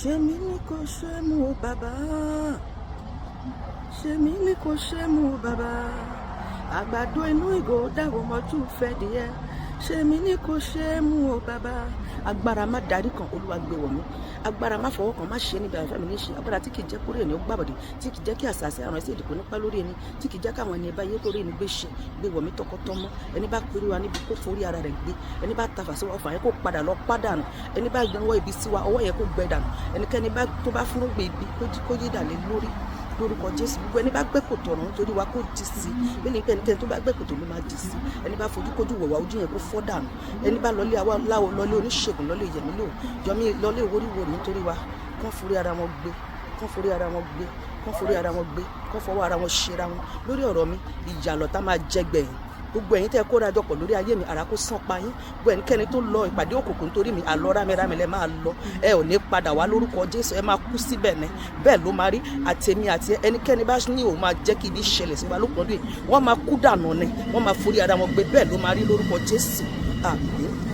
Ṣé mi ní kò ṣe mú o bàbá? Ṣé mi ní kò ṣe mú o bàbá? Àgbàdo inú ìgò dáwọ́ mọ́tò fẹ́ díẹ̀. Ṣé mi ní kò ṣe mú o bàbá? Agbára má darí kan, Olúwa gbé wọ̀ mí. Agbára má fọwọ́ kan, má ṣe níbi àfẹ́ mi ní ṣe. Agbára tí kì í jẹ́ kórè ẹni ó gbàbọ̀dé, tí kì í jẹ́ kí àṣàṣe àrùn ẹsẹ̀ ìdìbò nípa lórí ẹni, tí kì í jẹ́ káwọn ẹni ẹbá yé kórè ẹni gbé ṣe, gbé wọ̀ mí tọkọtọmọ. Ẹni bá péré wa níbi, kó forí ara rẹ̀ gbé. Ẹni bá tafà sí wa, ọfà yẹn kó padà lọ pádànù. Ẹni bá gbẹwọ́ ibi sí wa, ọwọ́ yẹn kó gbẹ dànù. Ẹnikẹ́ni bá tó bá fúnrúgbìn ibi, kó yí dà lé lórí lórúkọ Jésù. Gbogbo ẹni bá gbẹ́ kòtò ọ̀run nítorí wa, kó di sí i. Bẹ́ẹ̀ ni pé ẹnikẹ́ni tó bá gbẹ́ kòtò ló máa di sí. Ẹni bá fojú kójú wọ̀ wá, ojú yẹn kó fọ́ dànù. Ẹni bá lọlé aláwo, lọlé oníṣègùn, lọlé yẹmí lò yọmí, lọlé oríwo nítorí wa, kán forí ara wọn gbé, kán forí ara wọn gbé, kán forí ara wọn gbé, kán fọwọ́ ara wọn ṣera wọn. Lórí ọ̀rọ̀ mi, ìyà lọ̀tá máa jẹ gbẹ̀yìn. Gbogbo ẹ̀yin tẹ́ kóra jọpọ̀ lórí ayé mi, àrà kó sán pa yín. Gbogbo ẹnikẹ́ni tó lọ ìpàdé òkùnkùn nítorí mi, àlọ́ rámẹ́rámẹ́ lẹ máa lọ, ẹ ò ní padà wá lórúkọ Jésù. Ẹ máa kú síbẹ̀ ní bẹ́ẹ̀ ló máa rí. Àtẹ̀mí àti ẹnikẹ́ni bá ní òun máa jẹ́ kí ibi ṣẹlẹ̀ sí wa lópin ọdún yìí, wọ́n máa kú dànù ni, wọ́n máa forí ara wọn gbé. Bẹ́ẹ̀ ló máa rí lórúkọ Jésù. Àmín.